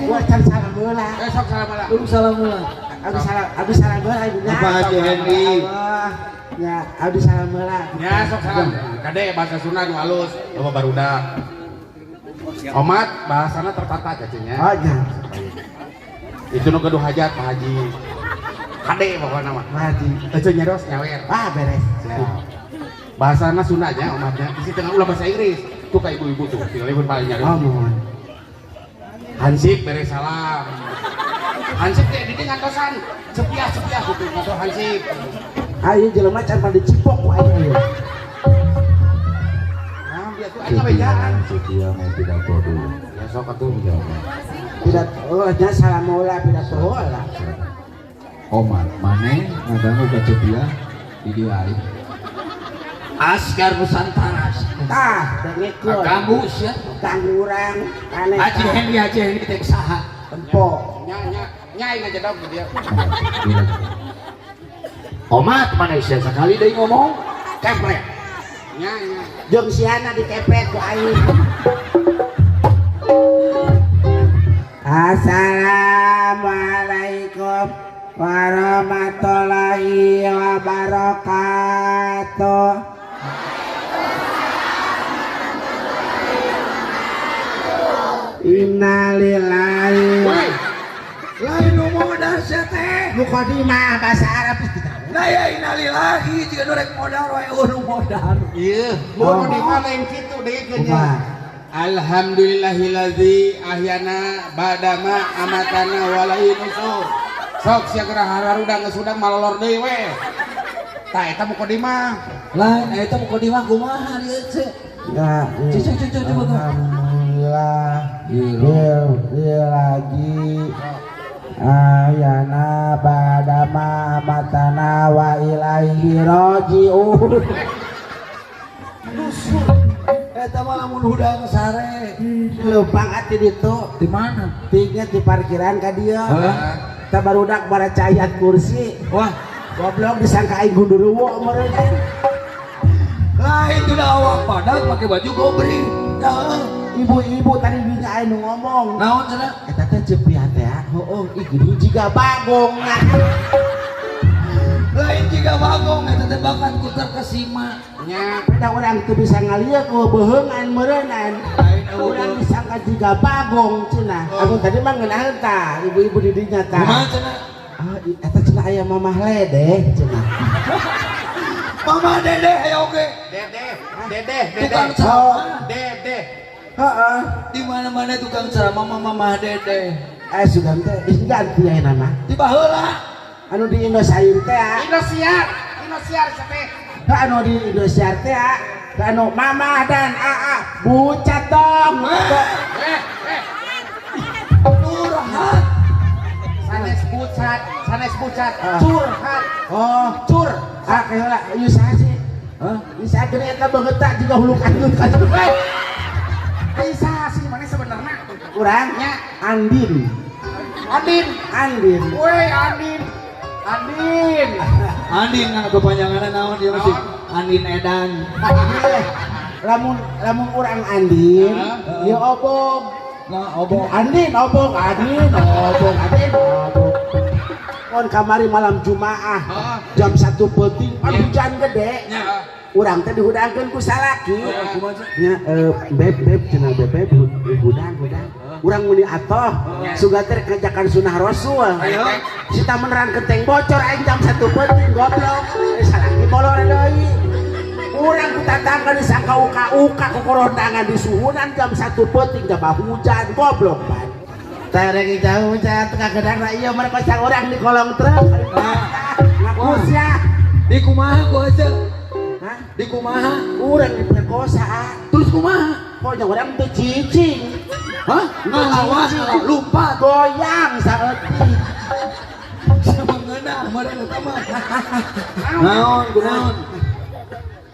Gua can salam heula. Sok salam heula. Kudu salam heula. Abdi salam, abdi salam heula ibu nya. Apa Haji Hendy? Ya, abdi salam heula. Ya sok salam. Kade bahasa Sunda nu alus, loba barudak. Omat bahasana tertata cacingnya. Oh, nya. Itu nu gaduh hajat Pak Haji. Kade pokokna mah. Pak Haji. Ece nyeros nyawer. Ah, beres. Siap. Bahasana Sunda nya omatnya. Isi tengah ulah bahasa Inggris. Tuh ka ibu-ibu tuh, tinggal pun paling nyari. Oh, mohon. Hansip bere salam. Hansip teh di ngantosan sepiah-sepiah gitu ngantos hansip. Ayo jelema can pada dicipok ku aing ieu. Nah, biar tuh aing ngabejaan. Setia mau pidato dulu. Ya sok atuh. Pidato, oh, nya salam heula pidato heula. Omat, maneh ngadangu ka Cepiah di dieu aing. Askar Nusantara. Tah, dengekeun. Ganggu sia. Ganggu urang, aneh. Haji Hendy, Haji Hendy teh saha? Tempo. Nya nya nya aing ngajedog di dia. Omat Malaysia sekali deui ngomong. Kepret. Nya nya. Jeung siana dikepret ku aing. Assalamualaikum warahmatullahi wabarakatuh. Innalillahi. Woi, Lain nu modal sia teh. Mukadimah bahasa Arab. Nah ya innalillahi jiga nu rek modal wae eueuh nu modal. Ieu, mun di mana yang kitu deui nya. Alhamdulillahillazi ahyana badama amatana walai nusur. Sok sia geura hararudang geus hudang malolor deui we. Tah eta mukadimah. Lain eta mukadimah kumaha ieu teh? Ya, Cucu cucu coba. Alhamdulillah. Iya. Iya lagi. Ayana badama amatana wa ilaihi rajiun. Eta mah lamun hudang sare. Leumpang ati ditu. Di mana? Tiga di parkiran ka dieu. Hah? Tah barudak baracayat kursi. Wah, goblok disangka aing gundurwo meureun. Lain sudah awak padang pakai baju gobri. Nah, ibu-ibu tadi dinya aing nu ngomong. Naon cenah? Eta teh cepiah teh. Heueuh, ih geuning jiga bagong. Lain jiga bagong eta teh bakat ku terkesima. Nya, beda urang teu bisa ngalieuk eueuh beheungan meureunnan. Lain eueuh urang disangka jiga bagong cenah. Aku tadi mah ngeunaheun tah ibu-ibu di dinya tah. Kumaha cenah? Ah, eta cenah aya mamah ledeh cenah. Mama dedeh aya oge. Dedeh, dedeh, dedeh. Tukang ceramah. Dedeh. Heeh. Di mana-mana tukang ceramah mama dedeh. Sugan teh geus ganti aya nama. Di baheula. Anu di Indosiar teh. Indosiar, Indosiar teh. Anu di Indosiar teh, anu mama dan aa bucat dong. Curhat. Sanes bucat, sanes bucat, curhat. Oh, cur. Ah, kayak lah, ieu saha sih? Hah? Bisa gede eta beungeut juga huluk anjut ka ditu. Ai saha sih mana sebenarnya? Urang nya Andin. Andin. Andin. Woi, Andin. Andin. Andin kan kepanjanganna naon dia masih Andin Edan. Lamun lamun urang Andin, ieu obong. Nah, obong. Andin obong, Andin obong, Andin obong. Kon kamari malam Jumaah jam 1 peuting pan hujan gede. Urang teh dihudangkeun ku salaki. Nya beb beb cenah beb beb hudang hudang. Urang muni atoh sugan teh ngajakan sunah Rasul. Sita menerang kenteng bocor aing jam 1 peuting goblok. Salaki molor deui. Urang ku tatangga disangka uka-uka kokorondangan di suhunan jam 1 peuting jam hujan goblok pan. Tereng jauh hujan tengah gedang ra ieu mereka sang urang di kolong truk. Ngaku sia. Di kumaha ku aja? Hah? Di kumaha? Urang diperkosa. Terus kumaha? Pokoknya urang teu cicing. Hah? Ngalawan, lompat, goyang saeutik. Semengeunah meureun eta mah. Naon, kunaon?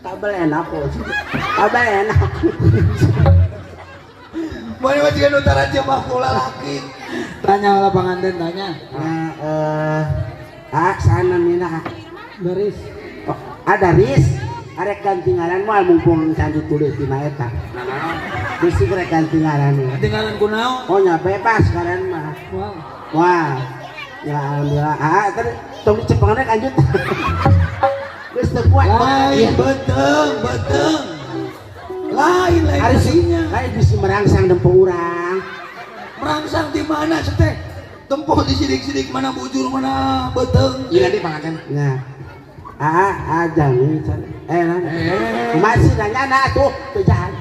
Kabel enak kok. Kabel enak. Mana mah jiga nu tarajemah ku lalaki. Tanya lah panganten tanya. Nah, sana mina. Baris. Oh, ada ris. Arek ganti ngaran moal mumpung can ditulis dina eta. Bisi rek ganti ngaran. Ganti ngaran kunaon? Oh nya bebas ngaran mah. Wah. Ya alhamdulillah. Ah, tadi tong dicepengan lanjut. Geus teu kuat. Lain beuteung, beuteung. Lain lain isinya. Lain bisi merangsang nempo urang. Merangsang di mana teh? Tempoh di sidik-sidik mana bujur mana beuteung. Iya di panganten. Nah. Ah, jami nah. Masih nanya nah tuh, teu jahat.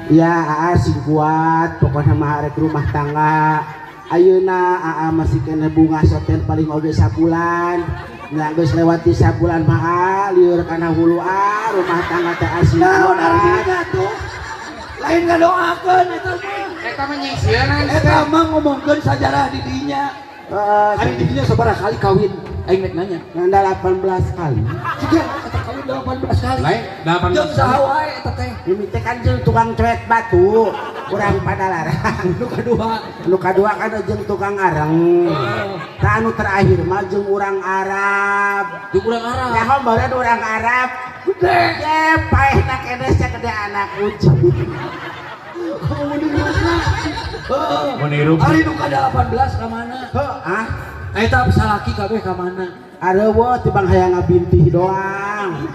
Ya, aa sing kuat, pokoknya mah arek rumah tangga. Ayeuna aa masih kena bunga soten paling oge sabulan. Nya geus lewat di sabulan mah aa lieur kana hulu aa rumah tangga teh asing Naon kuat. artinya tuh? Lain ngadoakeun eta mah. Eta mah nyingsieunan. Eta mah ngomongkeun sajarah di dinya. Heeh, Ari di dinya sabaraha kali kawin? Aing rek nanya. Nanda 18 kali. Siga eta kawin 18 kali. Lain 18 Jeung saha wae eta teh? Ini teh kan jeung tukang coet batu, urang Padalarang. Nu kadua. Nu kadua kan jeung tukang areng. Tah anu terakhir mah jeung urang Arab. Jeung urang Arab. Nyaho meureun urang Arab. Gede. Ye paehna keneh sagede anak ucing. Kamu dirupna. Heeh. Mun hirup. Ari nu ka-18 ka mana? Heuh, ah. Eta salaki kabeh ka mana? Areueuh tibang hayang ngabintih doang.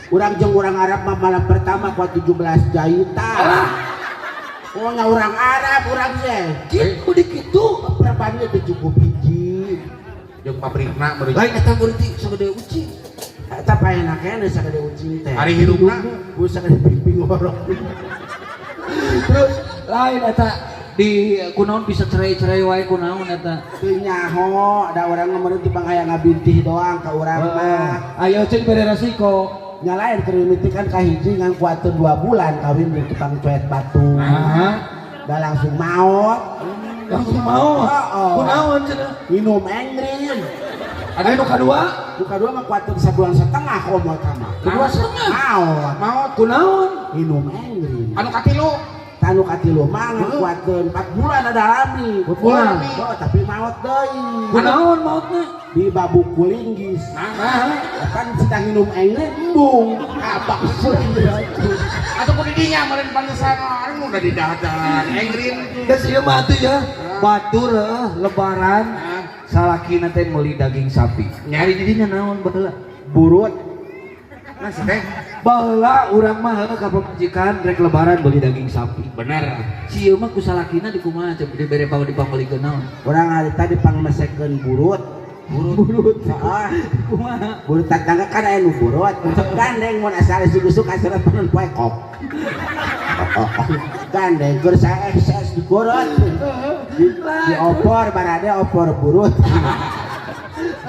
Urang jeung urang Arab mah malam pertama kuat 17 jahitan. Oh nya urang Arab urang teh. Kitu di kitu. Perbannya teu cukup hiji. Jeung pabrikna meureun. Lain eta berarti sagede ucing. Eta paehna keneh sagede ucing teh. Ari hirupna? Ku sagede pingping orok. Terus lain eta di kunaon bisa cerai-cerai wae kunaon eta. Teu nyaho da urang mah meureun tibang hayang ngabintih doang ka urang mah. Ayo ceuk bere resiko. Nya lain keur mimiti kan kahiji ngan kuateun 2 bulan kawin jeung tukang coet batu. Heeh. Da langsung maot. Langsung maot. Heeh. Kunaon cenah? Minum engrin. Ada nu kadua? Nu kadua mah kuateun sabulan setengah komo eta mah. Kedua setengah. Maot. Maot. Kunaon? Minum engrin. Anu katilu. Tanu katilu mah ngan kuateun 4 bulan ada lami. 4 bulan. Oh, tapi maot deui. Kunaon maotna? Di babuk kulinggis. Nah, Kan cita minum engrin embung. Abak atau ku didinya meureun pantesan anu udah di dahadan engrin. Geus ieu mah atuh ya. Batur heuh lebaran salakina teh meuli daging sapi. Nyari didinya naon baheula? Burut. Nah, si teh Baheula urang mah heuh ka pamajikan rek lebaran beli daging sapi. bener. Si ieu mah ku salakina di kumaha cek dibere pang dipangmeulikeun naon? Urang hari tadi pangmesekeun burut. Burut. Heeh. Kumaha? Burut tetangga kan aya nu burut. Gandeng mun asal isuk-isuk asal panon poe kok. Gandeng keur saes digorot. Di opor barade opor burut.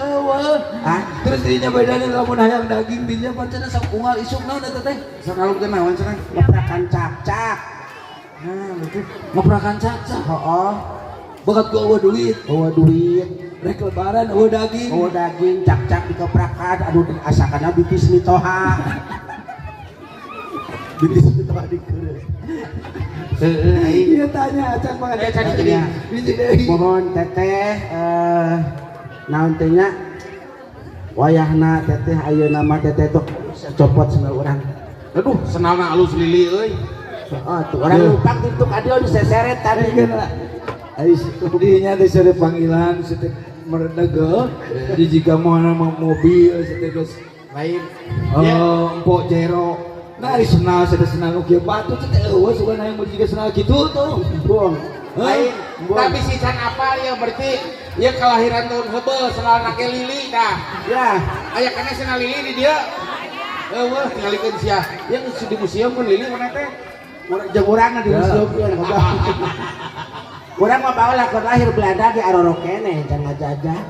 Eueuh. Hah? Terus dinya bedana lamun hayang daging dinya pancen sok unggal isuk naon eta teh? Sok ngalungkeun naon cenah? Ngeprakan cak-cak. Nah, lucu. Ngeprakan cak-cak. Heeh. Bakat gua eueuh duit. Eueuh duit. Rek lebaran eueuh daging. Eueuh daging cak-cak dikeprakan aduh asakana bitis mitoha. Bitis mitoha dikeureuh. Heeh. Iya tanya acan mah Eh, can jadi. Hiji deui. Mohon teteh naon teh nya wayahna teteh ayeuna mah teteh tuh copot sendal urang. Aduh, senalna alus lili euy. Oh, tuh orang lupa tuh kadieu diseseret tadi. Ai dinya teh sare panggilan sete meredeg di jika mau nama mobil sete geus Lain. Empok jero. Nah, ari senal sete senal nu kieu batu teh eueuh sugan hayang meuli jiga senal kitu tuh. Buang. Lain. Buang. Tapi si can apal ya berarti ya kelahiran tahun heubeul senalna ke lili tah. Ya, Aya kana senal lili di dieu. Eueuh tingalikeun sia. Yang di museum mun lili mana teh? Jeung urang di museum ieu goblok. Urang mah baheula keur lahir Belanda ge arorok keneh can ngajajah.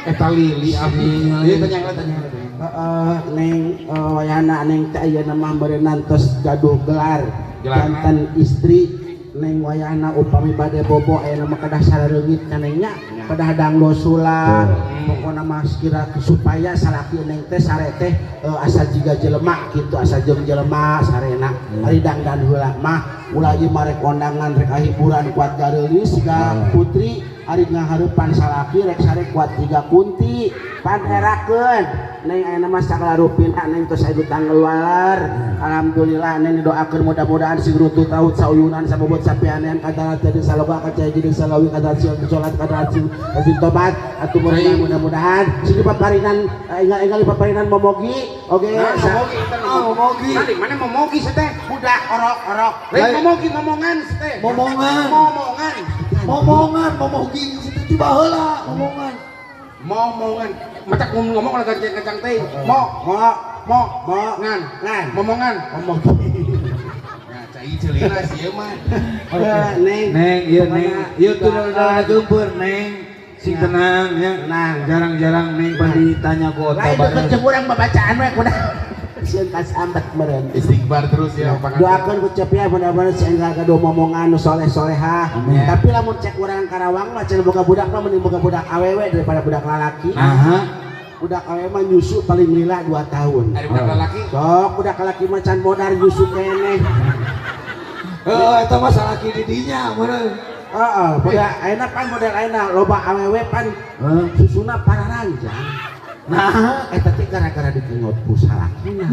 Eta lili abdi. Ieu tanya tanya. Heeh, neng wayahna neng teh ayeuna mah meureunnan tos gaduh gelar janten istri neng wayahna upami bade bobo ayeuna mah kedah sarareungit ka neng nya kedah dangdosula pokona mah kira supaya salaki neng teh sare teh asa jiga jelema kitu asa jeung jelema sarena ari dangdan heula mah ulah ieu mah rek kondangan rek hiburan kuat gareulis siga putri Ari ngahareupan salaki rek sare kuat tiga kunti pan erakeun Neng ayeuna mah sagala rupina Neng tos aya tanggal walar. Alhamdulillah Neng didoakeun mudah-mudahan sing rutut taut sauyunan sabobot sapianean kadarat jadi saloga kacaya jadi salawi kadarat sing salat kadarat sing tobat atuh mudah-mudahan sing dipaparinan enggal-enggal dipaparinan momogi oge momogi momogi mana momogi teh budak orok-orok lain momogi momongan teh momongan momongan momongan momogi situ tiba heula momongan momongan macak ngomong lah gancang teh mo mo mo mo ngan ngan momongan momogi nah cai ceulina sieun mah Neng Neng ieu Neng ieu tuh udah geumpeur Neng sing tenang ya tenang jarang-jarang Neng pan ditanya ku otak lain deket jeung urang babacaan we kuda sieun kasambat meureun istighfar terus ya doakeun ku Cep ya mudah-mudahan si enggal gaduh momongan nu soleh-solehah. Tapi lamun cek urang Karawang mah cenah boga budak mah mending boga budak awewe daripada budak lalaki. Aha. Budak awewe mah nyusu paling lila 2 tahun. Ari budak lalaki? Sok budak lalaki mah can modar nyusu keneh. Heeh eta mah salaki di dinya meureun. Heeh, budak ayeuna pan model ayeuna loba awewe pan susuna pararanjang. Nah, eta teh gara-gara dikengot ku salakina.